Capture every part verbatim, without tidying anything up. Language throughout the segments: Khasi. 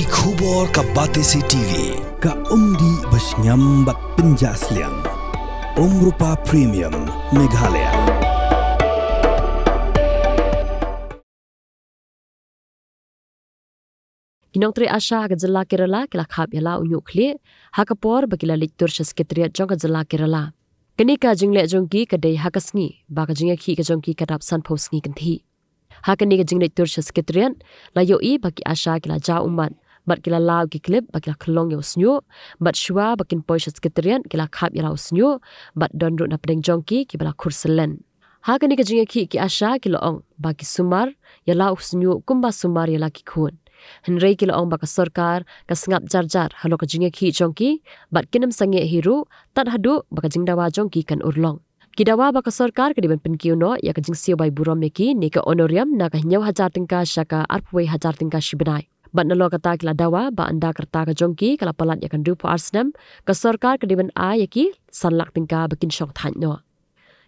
Ki khubor ka Batesi TV, ka umdih bashngiam bad pynjah sliang. Umrupa Premium, Meghalaya. Ki nongtrei ASHA ha ka jylla Kerala ki la khap ïa la u ñiuh khlieh ha ka por ba ki la leit tur sha Secretariat jong ka jylla Kerala. Kane ka jingleh jong ki ka dei ha ka sngi ba ka jingïakhih ka jong ki ka dap sanphew sngi kynthih. Ha kane ka jingleit tur sha Secretariat, la ïohi ba ki ASHA ki la jaw ummat bad ki la law ki clip ba ki la khyllong ïa u shñiuh, bad shuwa ba kin poi sha Secretariat ki la khap ïa la u shñiuh, bad don ruh na pdeng jong ki kiba la khur syllen. Ha kane ka jingïakhih ki ASHA ki la ong ba ki sumar ïa la u shñiuh kumba sumar ïa la ki khun. Hynrei ki la ong ba ka sorkar ka sngap jar jar halor ka jingïakhih jong ki, bad kin ym sangeh hi ruh tad haduh ba ka jingdawa jong ki kan urlong. Ki dawa ba ka sorkar ka dei ban pynkiew noh ïa ka jingsiew bai burom ïa ki ne ka honorarium na ka hynñiew hajar tyngka sha ka arphew wei hajar tyngka shi bnai. Bad nalor kata ki la dawa ba ynda ka rta ka jong ki ka la palat ïa ka hynriewphew ar snem, ka sorkar ka dei ban ai ïa ki san lak tyngka ba kin shong thait noh.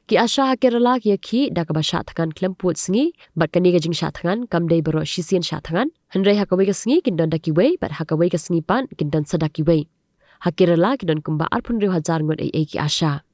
Ki ASHA ha Kerala ki ïakhih da kaba shah thngan khlem pud sngi, bad kane ka jingshah thngan kam dei baroh shisien shah thngan. Hynrei ha kawei ka sngi kin don da kiwei, bad ha kawei ka sngi pat kin don sa da kiwei. Ha Kerala ki don kumba arphew hynriew hajar ngut ei ei ki ASHA.